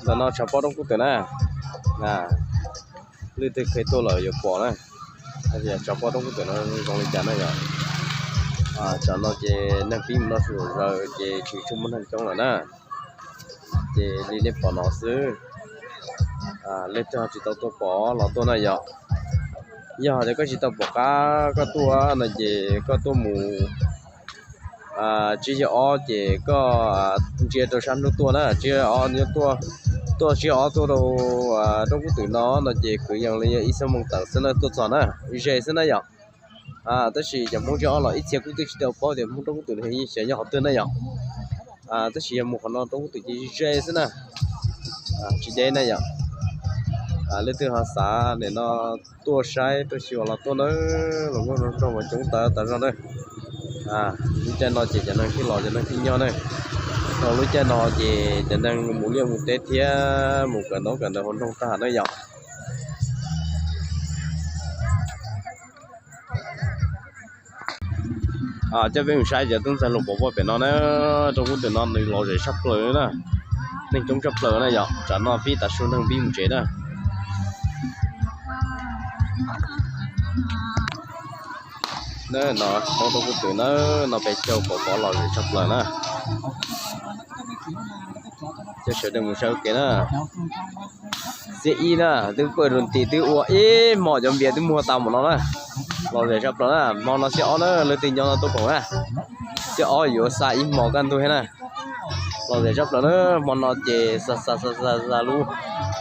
Ntawm no tshav pob roob kub twm na, leej twg kheev tuaj lawm yuav pom na. Tshav pob roob kub twm no zoo li cas na yom. Tsam no ces neeg pib mus noj su zaws ces tsis tshua muaj neeg coob lawm na. Ces li nej pom no xwb, leej twg ho tsis tau tuaj pom los tuaj na yom. Yog hais tias koj tsis tau pom qab koj tuaj no ces koj tuaj mus tsib caug ob ces koj ntsia rau sab hnub tuaj na, tsib caug ob nyob tuaj, tuaj tsib caug ob tuaj rau roob kub twm no no ces kwv yees li ib xuab moos tawm xwb na tuaj txog na, ze xwb na yom. Tab sis cov Hmoob tsib caug ob los ib txhia kuj twb tsis tau paub tias Hmoob roob kub twm no yeej xyov nyob qhov twg na yom. Tab sis yog mus qhov no roob kub twm ces ze xwb na, tsis deb na yom. Leej twg ho xav nim no tuaj saib tuaj xyuas los tuaj na, los muaj zoo nraug mas coob tas tas zog na. Lub caij no ces cov neeg thiaj los cov neeg thiaj nyob na. Thaum lub caij no ces cov neeg mus liaj mus teb thiab mus kawm ntaub kawm ntawv hauv nroog tag na yom. Coj peb mus saib cov tub ntxhais hluas pov pob pem no na, roob kub twm no nws lom zem tshaj plaws na, neeg coob tshaj plaws na yom, tsam no pib tav su neeg pib mus tsev na. Na no hoob roob kub twm na, no peb caug pov pob lom zem tshaj plaws na. Coj sawv daws mus saib ua ke na. Xiab ib na, twb pawj rau ntim twb ua ib hmo cov npias twb muag tau mus no na. Lom zem tshaj plaws na, hmo no xiab ob na, leej twg nyob no tuaj koom na. Xiab ob yuav xa ib hmo kaj ntug thiab na. Lom zem tshaj plaws na, hmo no ces xa xa xa xa lub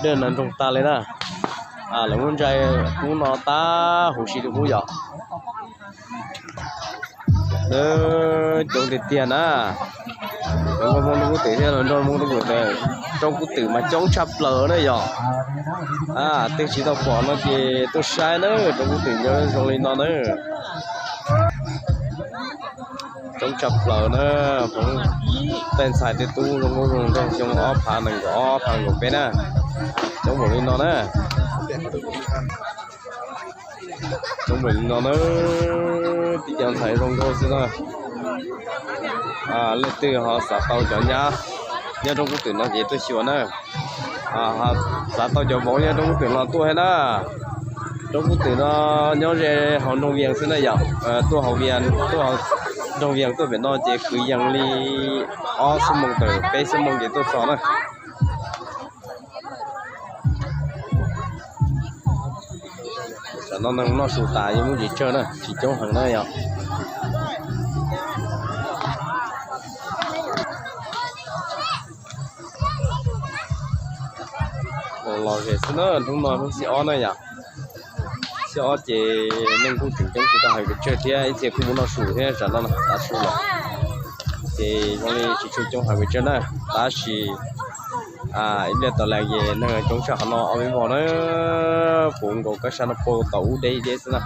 dej no nroog tag li na. Lawv muab ntsaig kub no tab huv si li qub yom. Coob tiag tiag na. Cov nkauj Hmoob roob kub twm thiab los nrog Hmoob roob kub twm, roob kub twm mas coob tshaj plaws na yom. Tej tsis tau pom no ces tuaj saib na, roob kub twm nyob zoo li no na. Coob tshaj plaws na, Hmoob tej ntxhais tej tub zoo nkauj zoo nraug xyoo ob phav nees nkaum ob phav nees nkaum peb na, coob npaum li no na. Coob npaum li no na, tib co ntxhais zoo nkauj xwb na. Leej twg ho xav tau cov nyab nyob roob kub twm no ces tuaj xyuas na. Xav tau cov vauv nyob roob kub twm no tuaj thiab na. Roob kub twm no nyob ze hauv nroog Vias xwb na yom. Tuaj hauv Vias, tuaj nroog Vias tuaj pem no ces kwv yees li ob xuab moos tawm peb xuab moos ces tuaj txog na. Tam no neeg noj su tas yuav muab tsis tsawg na, tsis coob heev na yom. Los zem xwb na, hnub no hnub xiab ob na yom. Xiab ob ces neeg kuj tseem coob tsis tau hais pes tsawg thiab, ib txhia kuj mus noj su thiab, tam no tav su lawm ces zoo li tsis tshua coob hais pes tsawg na. Tab sis ib pliag tas li ces neeg coob tshaj qhov no ob peb vog na, puv nkaus kab sab no puag tom ub deb deb xwb na.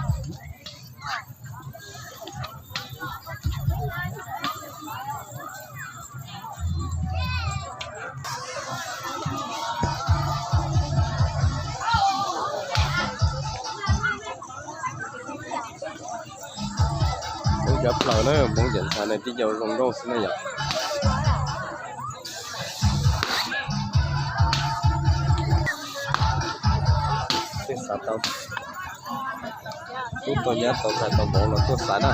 Hmoob cov plaws na, Hmoob cov ntxhais na tib co zoo nkauj xwb na yom. Twb xav tau, tub tau nyab tau ntxhais tau vauv los tuaj xaiv na.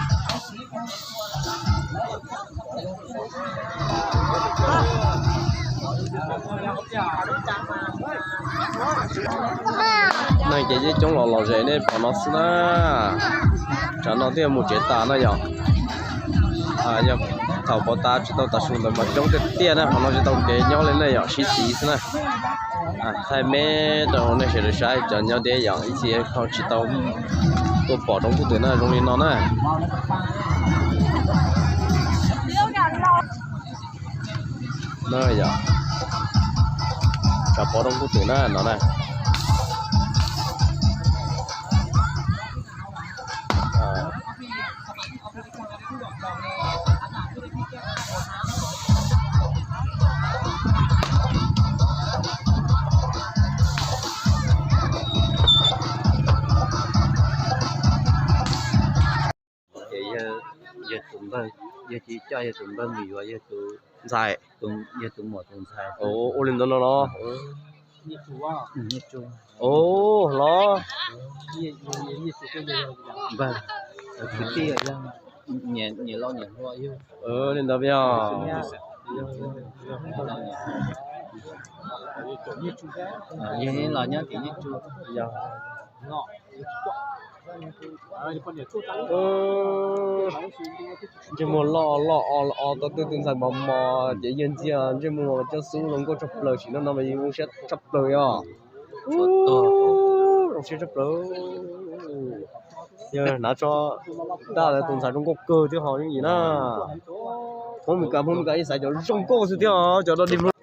Neeg ces yeej coob los lom zem nej pom no xwb na. Tsam no twb yuav mus tsev tas na yom. Yog thaum pov tas tsis tau tav su ntawd mas coob tiag tiag na, qhov no tsis tau kev nyob li na yom, sib txiv xwb na. Thaij me rau nej sawv daws saib cov nyob deb yom, ib txhia ho tsis tau tuaj pom roob kub twm na, zoo li no na. Na yom, tshav pob roob kub twm na no na. Ces yog tus npawg, Ces coj yog tus npawg Mis Yuav yog tus ntxhais, yog tus muam tus ntxhais. Ua li ntawd no los. Los. Npawg, kwv tij, nyias loj nyias hluas yog. Li ntawd yog. Yog los nyob tim Nyiaj Tsu. Yog. Ntsej muag loj loj o o tau tej tus ntxhais mos mos ces yawg ntxiag ntsej muag coj xub zoo nkauj tshaj plaws, sim neej no mas yawg zoo siab tshaj plaws yog. Zoo siab tshaj plaws. Yawg hnav tso, tab tus ntxhais zoo nkauj kawg thiab ho yooj yim na. Hmoob Mes Kas, Hmoob Mes Kas ib xaiv cov zoo nkauj xwb thiab cov dog dig mloog.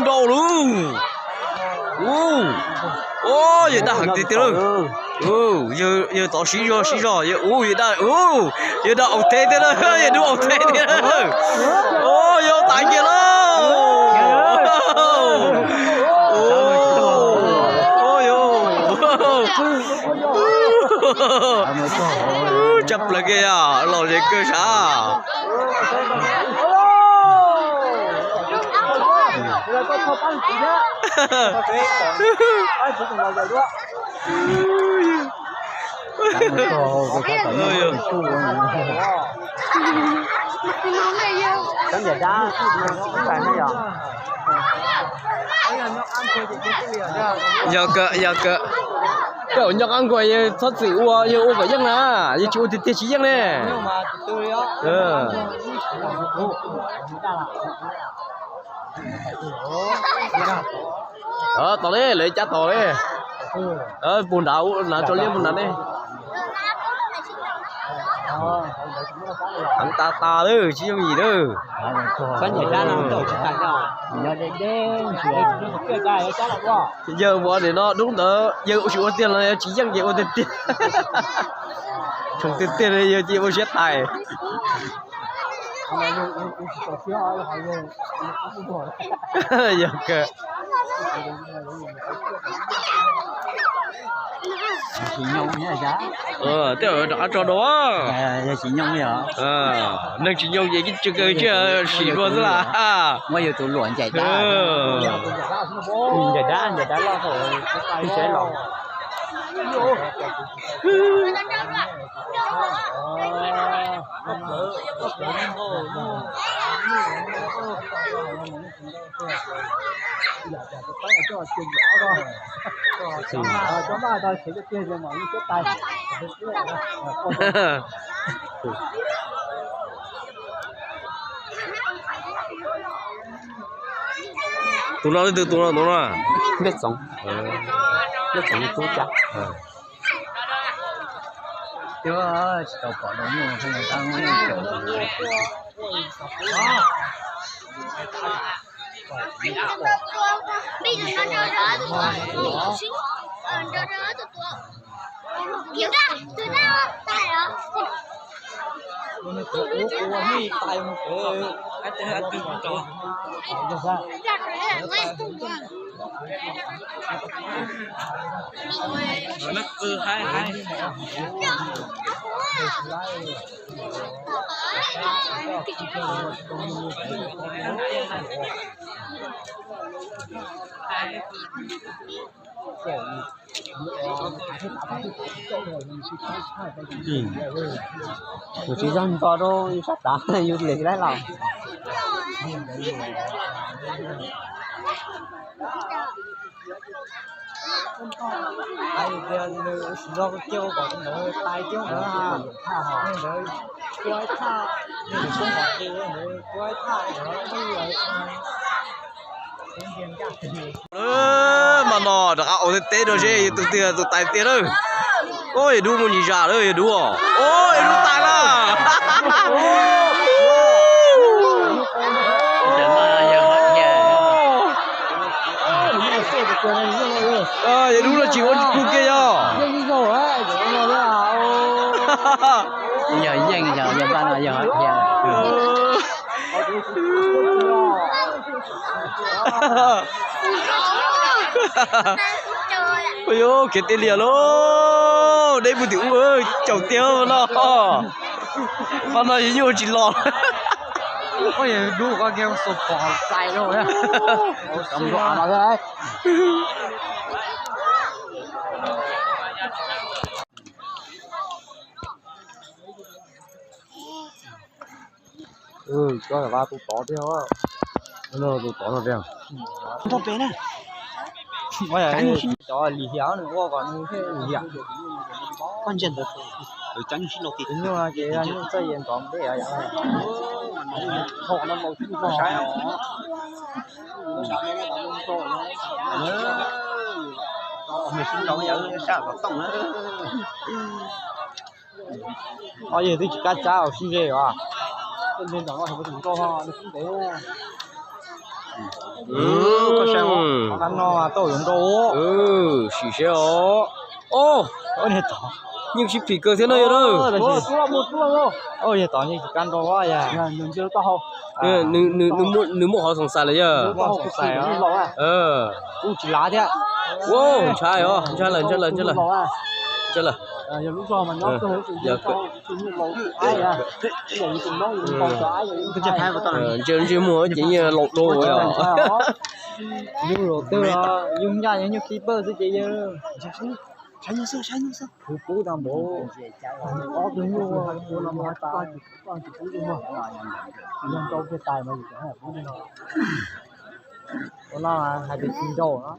Nrau lawm. Yawg daj heev tiag tiag lawm. Yawg tod siv zog siv zog, yawg ub yawg daj, yawg daj aus thev tiag lawm, yawg dub aus thev tiag lawm. Yawg tas kiag lawm. Tshaj plaws kiag yog los ze kawg sav. Yog kawg, yog kawg. Koj nyob qab nkuaj yawg txhob txwm ua, yawg ua kom yeej na, yawg tsis ua tiag tiag tsis yeej ne. Tos li, lawv cab tos li. Puag nrad, hnav tso liab puag nrad ne. Heev tas tas lawm, tsis yooj yim lawm. Yawg ua nim no dub ntawd yawg tsis ua tiag los yawg tsis yeej ces ua tiag tiag. Tshoov tiag tiag yawg cia ua siab tais. Yog kawg. Tej zaum rov qab tso dua. Neeg tsis nyoo ces tsis kawg, sim dua xwb las. Tus no leej twg tus no, tus no? Npej Txoov. Npej Txoov tub cab. Tsis tau pom los nyuj. Kuv tsis zog nto rau yus sab tav yus li lawm los. Hais tias nws ua tsis zog kiag ua kom tus ntawd tais kiag ntawd ha. Ntawd ua ib thaj, ntawd ua ib thaj ntawd. Mas no rov qab ua teb teb rau seb yog tus twg tus tais tiag lawm. Yawg dub muaj ntsis zam lawm, yawg dub os. Yawg dub tais na. Yog dub no tsis ua pug kiag yog. Yog yeej yog yog pab no yog. Ua yuav kev tiag liam lauj, deb puag tim ub caum tiag no. Pab no yog nyuj tsis los. Cov tus tod thiab, tus tod no tiag. Cov lim hiam nws ua kom nws thiaj lim hiam. Koj ntsia ntawd, tus nyuj ces yog nyuj txawj yes ntov deb. Ob yawg twb tsis kab tsab sib ze os. Kab no tau yuav nrau. Sim siab os. Niag tod, nyuj sib phim kawg thiab no yog. Niag tod yeej tsis kab nrau yog. Nws muaj qhov xoom xais lawm yog. Kuj tsis lav thiab. Ntshai os, ntshai lawm, ntshai lawm, ntshai lawm. Ntshai lawm. Ntsej muag ces yeej laus dua. Yus laus twg, yus ncaj yus nyuj keeper xwb ces yawg. Kuv pub tau npaum. Ob tug nyuj ua no mas tas, yog nrau kiag tais mas yus tseem pub li no. Ua no hais tias tsis nrau no.